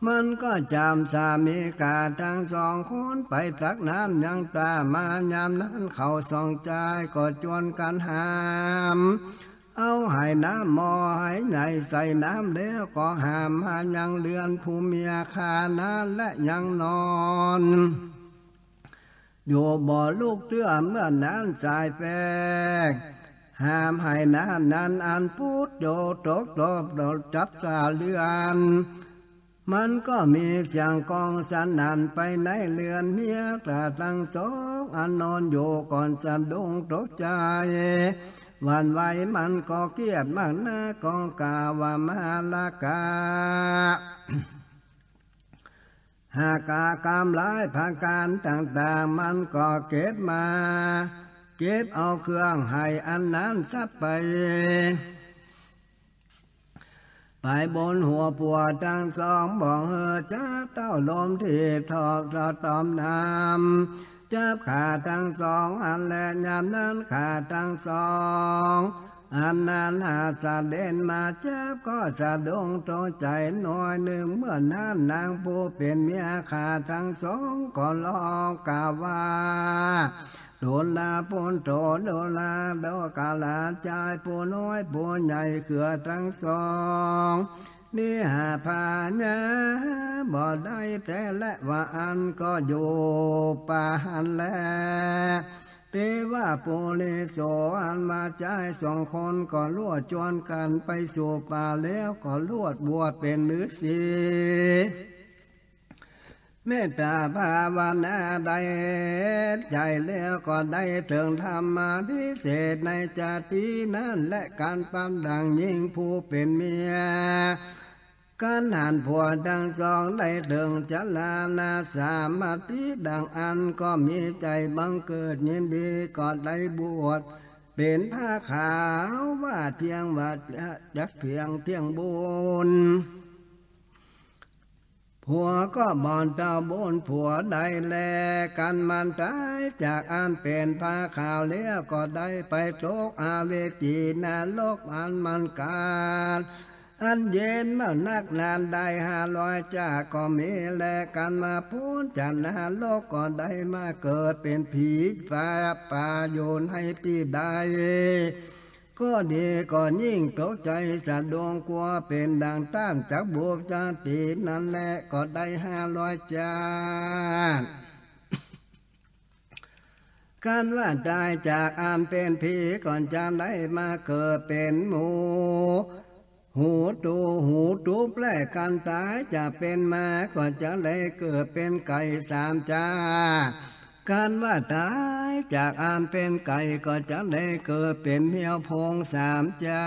มันก็จ๋ำสามีก๋าตังสองคนไปตักน้ำยังต้ามา ยามนั้นเขาสองจายก็จวนกั๋นหาม เอาไหน้ำหม้อไหใหญ่ใส่น้ำแล้วก็หามมายังเฮือนผู้เมียข้านั้นและยังนอนอยู่บ่ลุกเตื้อ เมื่อนั้นสายแปงหามไหน้ำนั้นอันปูดโยตกตกตกจับสาเฮือน มันก็มีเสียงก้องสนั่นไปในเฮือนเมียข้าตังสอง อันนอนอยู่ก่อนสะดุ้งตกใจ๋ หวั่นไหว มันก็เกลียดมากนัก ก็กล่าวว่า มาลากะ หากกำลายประก๋านต่างๆ มันก็เก็บมา เก็บเอาเครื่องไหอันนั้นสัตว์ไป ไปบนหัวผัวตังสอง บ่หื้อจับเต้าลมที่ทอกตอมน้ำ จับข้าตังสองอันแล ยามนั้นข้าตังสองอันนั้นหากเสด็จมาจับก็สะดุ้งตกใจ๋หน่อยนึ่ง เมื่อนั้นนางผู้เป๋นเมียข้าตังสองก็ฮ้องกล่าวว่า ดูราปุตโธ ดูรา ดูกราจายผู้น้อยผู้ใหญ่เขือตังสอง นี้หาพญาบ่ได้แต๊แล ว่าอั้นก็อยู่ป่าหั้นแล เตวะปุริโส อันว่าจายสองคนก็ลวดจวนกั๋นไปสู่ป่าแล้วก็ลวดบวชเป๋นฤๅษี เมตตาภาวนาได้ใจ๋แล้วก็ได้เถิงธรรมาภิเศกในจาตินั้น และก๋านปรับดั่งญิงผู้เป๋นเมีย คันหั้นผัวตังสองได้เถิงชรานาสมาธิดังอั้น ก็มีใจ๋บังเกิดยินดี ก็ได้บวชเป๋นผ้าขาว ว่าเตี้ยง ว่าจักเตี้ยง เตี้ยงบุญ ผัวก็บ่เต้าบุญ ผัวได้แล คันมันต๋ายจากอันเป๋นผ้าขาวแล้ว ก็ได้ไปตกอเวจีนรกอันมันกัด อันเย็นเมื่อนักนานได้ห้าร้อยจ๊าก็มีแล คันมาป๊นจากนรกก็ได้มาเกิดเป๋นผีป่า ป่าอยู่ในตี้ใด ก็ดีก็ยิ่งตกใจ๋สะดุ้งกั๋ว เป๋นดั่งต้านจักบุบจ๊าตินั้นแล ก็ได้ห้าร้อยจ๊าด คันว่าต๋ายจากอันเป๋นผีก็จะได้มาเกิดเป๋นหมู หูตู หูตุ๊บแล คันต๋ายจากเป๋นหมาก็จะได้เกิดเป๋นไก่สามจ๊า คันว่าต๋ายจากอันเป๋นไก่ก็จะได้เกิดเป๋นแมวโพงสามจ๊า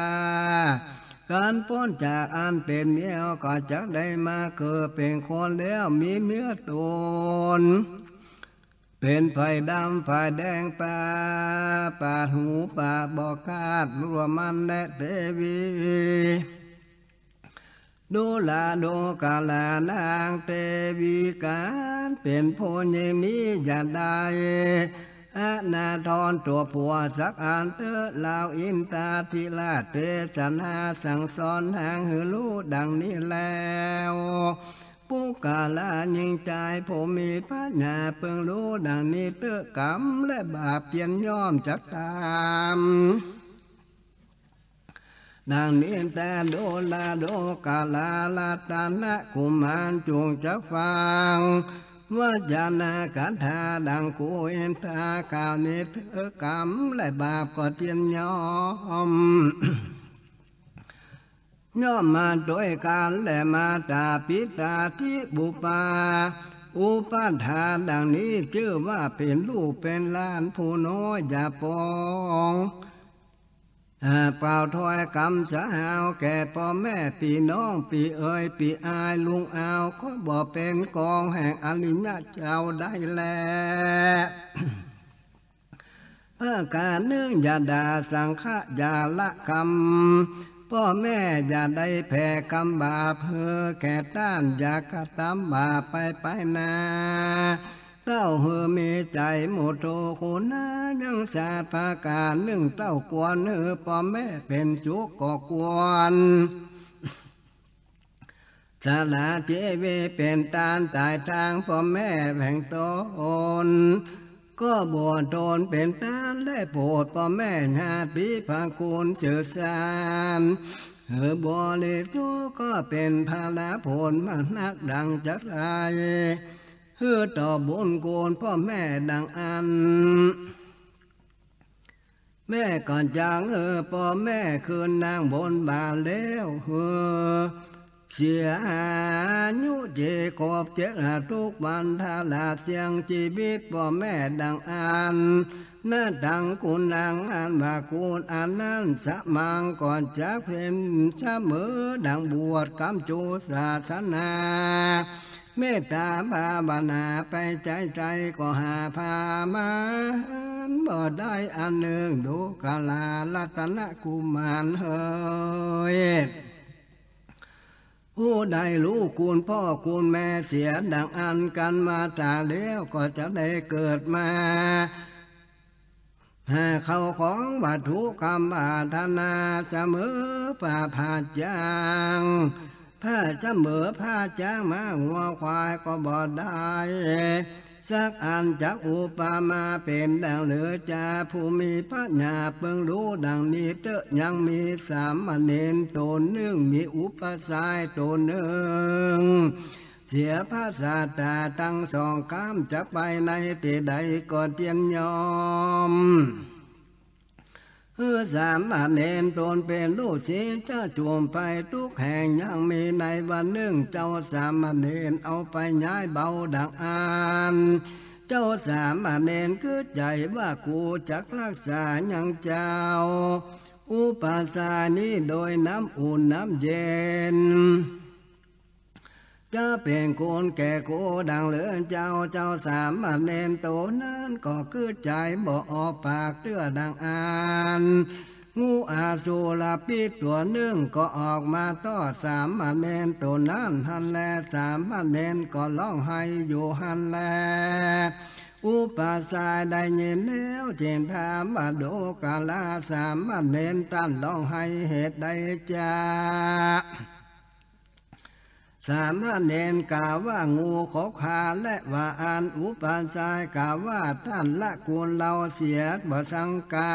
คันป๊นจากอันเป๋นแมวก็จะได้มาเกิดเป๋นคนแล้ว มีเมือต๋น เป๋นไฝดำไฝแดง ปา ปาดหู ปาบ่ขาด รวมมันแลเตวี ดูราดูกรา นางเตวี ก๋านเป๋นผู้หญิงนี้อย่าได้ อนาทรตั๋วผัวสักอันเต๊อะ ลาวอินทาธิราชเตสนาสั่งสอนนางหื้อฮู้ดั่งนี้แล้ว ปุคคลาหญิงจายผู้มีปัญญาเปิงฮู้ดั่งนี้เต๊อะ กรรมและบาปเตียนย่อมจักต๋าม ดั่งนี้แต๊ ดูราดูกรา รัตนกุมารจุ่งจักฟัง วจนคาถาดั่งกูอินทากล่าวนี้เต๊อะ กรรมและบาปก็เตียนย่อม ย่อมมาตวยกั๋นแล มาตาปิตาทิบุปา อุปาทา ดั่งนี้จื้อว่าเป๋นลูกเป๋นหลานผู้น้อยอย่าปอง อ่า เป่าถ้อยกำสาวแก่ป้อแม่ปี้น้อง ปี้เอ๋ยปี้อายลุงอาว ก็บ่เป๋นกองแห่งอริยะเจ้าได้แล ประก๋านนึ่ง อย่าด่าสังฆะ อย่าละกำป้อแม่ อย่าได้แผ่กำบาปหื้อแก่ต้าน อย่ากระตำบาปไปไปนา เต้าหื้อมีใจ๋มุโทโขนา ยังสาประก๋านนึ่ง เต้ากวนหื้อป้อแม่เป๋นสุขก็ควร สละจีวิตเป๋นตานต๋ายตางป้อแม่แห่งตน ก็บวชตนเป๋นตานได้โผดป้อแม่ญาติพระคุณสืบสาน หื้อบริสุทธิ์ก็เป๋นพระผลมากนักดั่งจักไร หื้อตอบบุญคุณป้อแม่ดั่งอั้น แม่ก็จักหื้อป้อแม่คืนนั่งบนบ่าแล้วหื้อ เสียอายุเจครบเจ็ดทุกวัน ตลอดเสี้ยงจีวิตป้อแม่ดั่งอั้น นาตังกุณัง อันว่าคุณอันนั้น สมังก็จักเป๋นเสมอดั่งบวชกำจูศาสนา เมตตาภาวนาไปใจ๋ใจ๋ก็หาผามาหันบ่ได้อันนึ่ง ดูกรารัตนกุมารเหย ผู้ใดฮู้คุณป้อคุณแม่เสียดั่งอั้น คันมาต๋ายแล้วก็จะได้เกิดมา หาเข้าของวัตถุกำปรารถนา เสมอผ้าผ้าจ๊าง ผ้าเสมอผ้าจ๊าง ม้างัวควายก็บ่ได้สักอัน จักอุปมาเป๋นดั่งลือจา ผู้มีปัญญาเปิงฮู้ดั่งนี้เต๊อะ ยังมีสามเณรต๋นนึ่ง มีอุปัชฌาย์ต๋นนึ่ง เสียพระศาสดาตังสองก้าม จะไปในตี้ใดก็เตียนย่อม หื้อสามเณรต๋นเป๋นลูกศิษย์จะจุ่มไปทุกแห่ง ยังมีในวันนึ่ง เจ้าสามเณรเอาไปย้ายเบาดั่งอั้น เจ้าสามเณรกึ๊ดใจ๋ว่า กูจักฮักษายังเจ้า อุปัชฌาย์นี้โดยน้ำอุ่นน้ำเย็น จะเป๋นคนแก่โกดังเลินเจ้า เจ้าสามเณรโตนั้นก็กึ๊ดใจ๋บ่ออกปากเตื้อดังอั้น งูอสูรพิษตั๋วนึ่งก็ออกมาตอดสามเณรโตนั้นหั้นแล สามเณรก็ฮ้องไห้อยู่หั้นแล อุปาชฌาย์ได้ยินแล้วจึงถามว่า ดูกราสามเณรต้านฮ้องไห้เหตุใดจ๊ะ สามเณรกล่าวว่า งูขบคาแล ว่าอั้น อุปาชฌาย์กล่าวว่า ต้านละกูลเฮาเสียบ่สังกา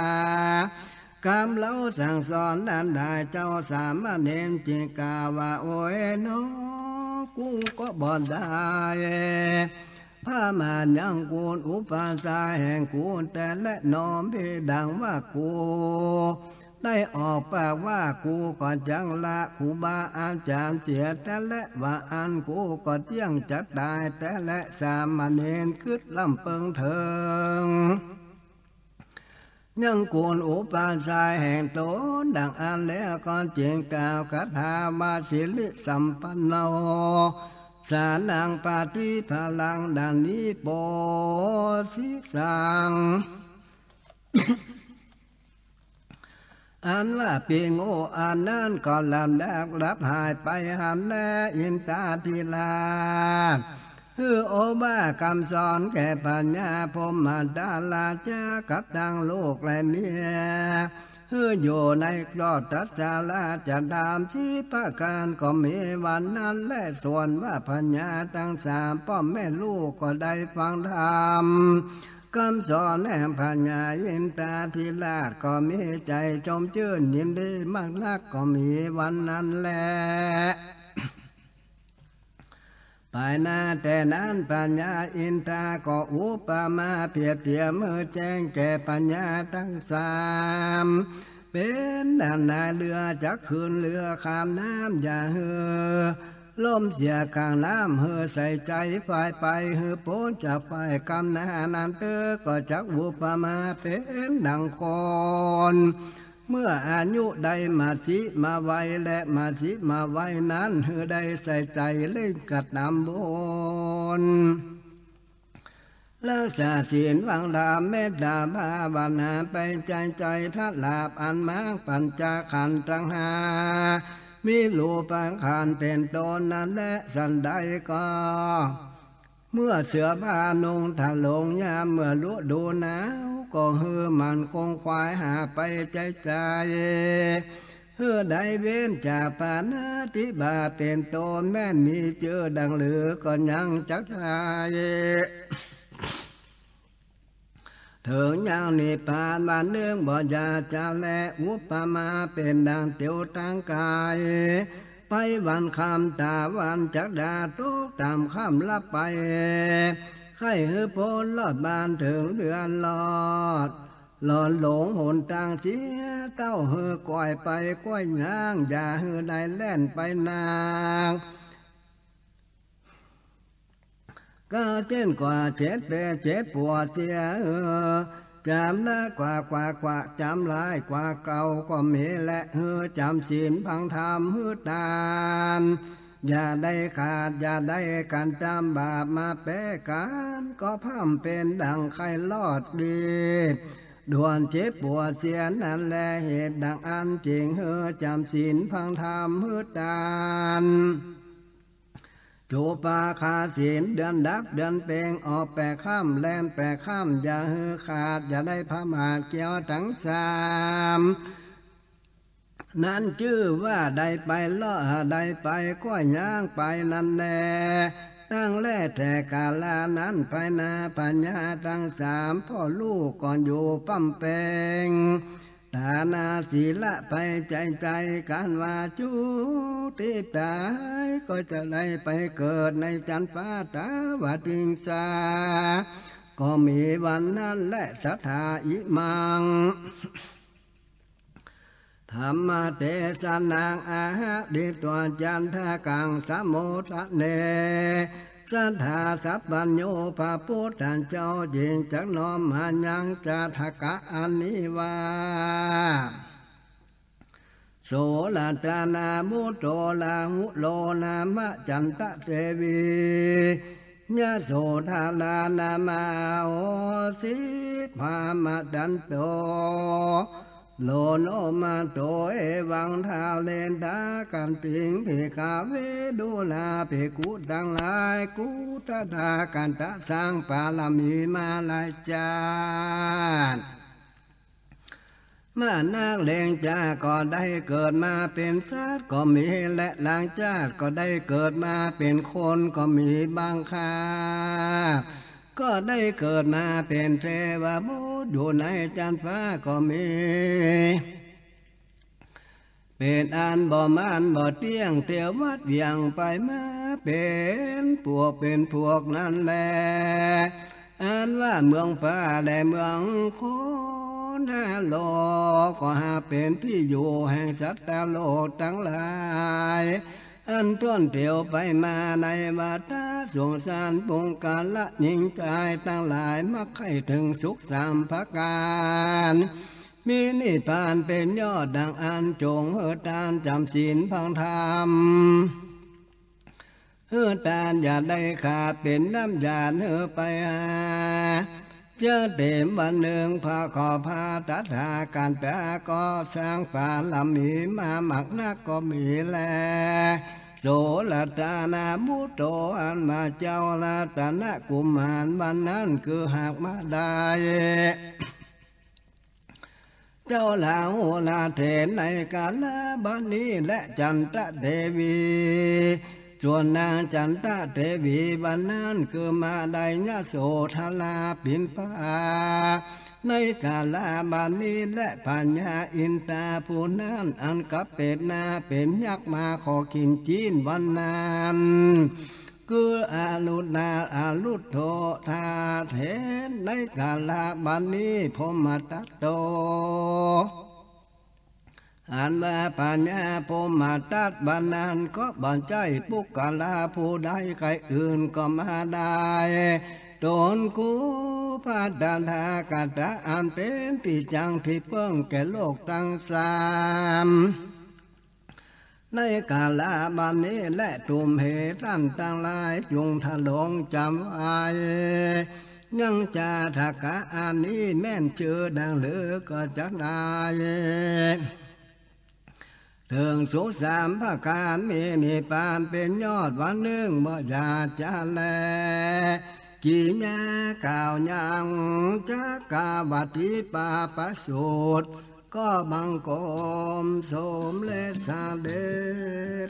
กำเฮาสั่งสอนอันใด เจ้าสามเณรจึงกล่าวว่า โอยหนอ กูก็บ่ได้ พระมายังกูลอุปาชฌาย์แห่งกูแต๊แลหนอ เปดังว่ากูได้ออกปากว่า กูก็จักละครูบาอาจ๋ารย์เสียแต๊แล ว่าอั้น กูก็เตี้ยงจักต๋ายแต๊แล สามเณรกึ๊ดร่ำเปิงเถิง ยังกูลอุปาชฌาย์แห่งต๋นดังอั้นแล้วก็จึงกล่าวคาถาว่า สิริสัมปันโน สรณังปฏิภาลัง ดานิโปสิสัง อันว่าปิงโออันนั้นก็หลับหลับหายไปหั้นแล อินทาธิราช หื้อโอวาทกำสอนแก่พญาพรหมดาราจ๊ะ กับตังลูกและเมีย หื้ออยู่ในราชสารา จะถามสิบประก๋านก็มีวันนั้นแล ส่วนว่าพญาตังสามป้อแม่ลูกก็ได้ฟังธรรมกำสอนแห่งพญาอินทาธิราช ก็มีใจ๋ชมจื้นยินดีมากนัก ก็มีวันนั้นแล ไปหน้าแต่นั้นพญาอินทาก็อุปมาเปรียบเตียบหื้อแจ้งแก่พญาตังสาม เป๋นดั่งนายเฮือจักขึ้นเฮือข้ามน้ำ อย่าหื้อล่มเสียก๋างน้ำ หื้อใส่ใจ๋ฝ่ายไปหื้อป๊นจากฝ่ายกำหน้านั้นเต๊อะ ก็จักอุปมาเป๋นดั่งคน เมื่ออายุได้มัชฌิมาวัย และมัชฌิมาวัยนั้นหื้อได้ใส่ใจ๋เร่งกระตำบุญ รักษาศีลฟังธรรมเมตตาภาวนาไปใจ๋ใจ๋ ถ้าลาภอันมากปัญจขันธ์ตังห้า มีรูปขันธ์เป๋นต้นนั้นแล สันใดก็ เมื่อเสื้อผ้านุ่งถ้าลงยามเมื่อฤดูหนาว ก็หื้อมันขงขวายหาไปใจ๋ใจ๋ หื้อได้เว้นจากปาณาติบาตเป๋นต้น แม่นมีจื้อดังลือก็ยังจักได้ เถิงยังนิพพานวันนึ่งบ่อย่าจะแล อุปมาเป๋นดั่งเตียวตังก๋าย ไปวันค่ำต๋าวันจักดาตกต๋ามค่ำลับไป ใค่หื้อป๊นรอดบ้านเถิงเดือนรอด หลอนหลงหนตางเสียเต้า หื้อก้อยไปก้อยย่าง อย่าหื้อได้แล่นไปนาง ก็เจ้นกว่าเจ็บเป๋เจ็บปวดเสีย เออ จ๋ำละกว่ากว่ากว่า จ๋ำหลายกว่าเก่าก็มีแล เออ จ๋ำศีลฟังธรรมหื้อตาน อย่าได้ขาด อย่าได้กั๋นจ๋ำบาปมาแปะกั๋น ก็พร่ำเป๋นดั่งใค่รอดดี ด่วนเจ็บปวดเสียนั้นแล เหตุดั่งอั้นจึงหื้อจ๋ำศีลฟังธรรมหื้อตาน จุปาคาศีล เดือนดับเดือนเพ็ง ออกแปดค่ำแรมแปดค่ำ อย่าหื้อขาด อย่าได้ประมาทเกี่ยวตังสาม นั้นจื้อว่าได้ไปเลาะ ได้ไปก้อยย่างไปนั้นแล ตั้งแลแต่กาลานั้นไปนา พญาตังสามพ่อลูกก็อยู่ปำเป๋ง ตานาศีละไปใจ๋ใจ๋กั๋นว่า จุติต๋ายก็จะได้ไปเกิดในจันทร์ฟ้าตาวติงสา ก็มีวันนั้นแล สัทธา อิมัง ธัมมเตสนา อะหะ ดิตวา จันทกัง สะโมทะเน สัทธา สัพพัญญู พระพุทธเจ้าจึงจักน้อมมายังจาทกะอันนี้ว่า โสรัตนามุตโต ราหุโล นามะ จันตะเตวี ยโสธรา นามา โหสิ พามะจันโต โลโนมาโต เอวัง ทาเรนทา ขันติง ภิกขะเว ดูราภิกขุตังหลาย กุตตะทากัตตะ สร้างปารมีมาหลายจาติ มานักแล จักก็ได้เกิดมาเป๋นสัตว์ก็มี และหลังจากก็ได้เกิดมาเป๋นคนก็มี บางคราก็ได้เกิดมาเป๋นเทวบุตรอยู่ในจั๊นฟ้าก็มี เป๋นอันบ่มั่นบ่เตี้ยง เตียววัดเหวียงไปมา เป๋นปวกเป๋นพวกนั้นแล อันว่าเมืองฟ้าและเมืองคน ห้าโลก ก็หากเป๋นตี้อยู่แห่งสัตว์โลกตังหลาย อันต้วนเตียวไปมาในวัฏฏะสงสาร ปุคคละหญิงจายตังหลาย มักใค่เถิงสุขสามประก๋าน มีนิพพานเป๋นยอดดั่งอั้น จงหื้อตานจ๋ำศีลฟังธรรม หื้อตานอย่าได้ขาด เป๋นน้ำหยาดหื้อไปหา เจื้อเต๋มวันนึ่ง พระขอพระตถาคตะก็สร้างปารมีมามักนักก็มีแล โสรัตนามุตโต อันว่าเจ้ารัตนกุมารวันนั้น คือหากมาได้ เจ้าราหุลเถร ในกาละบัดนี้ และจันตะเตวี ส่วนนางจันตะเตวีวันนั้น คือมาได้ยโสธราปิมพา ในกาละบัดนี้ และพญาอินทาผู้นั้น อันกับเป๋นนาคเป๋นยักษ์มาขอกิ๋นจีนวันนั้น คืออรุณา อรุณโทธาเถร ในกาละบัดนี้ พรหมทัตโต อันว่าพญาพรหมทัตวันนั้น ก็บ่ใจ้ปุคคละผู้ใดใครอื่นก็มาได้ ตนกู้พระตถาคตะ อันเป๋นตี้จั้งตี้เปิ้งแก่โลกตังสาม ในกาละบัดนี้ และตุมเหท่านตังหลาย จุ่งถลงจ๋ำไว้ ยังจาถกะอันนี้ แม่นจื้อดั่งลือก็จักได้ เถิงสุขสามประก๋าน มีนิพพานเป๋นยอด วันนึ่งบ่อย่าจะแล กิริยากล่าวยัง จักกัปวัตถีปาประสูตร ก็บังคมสมเร็จเสด็จ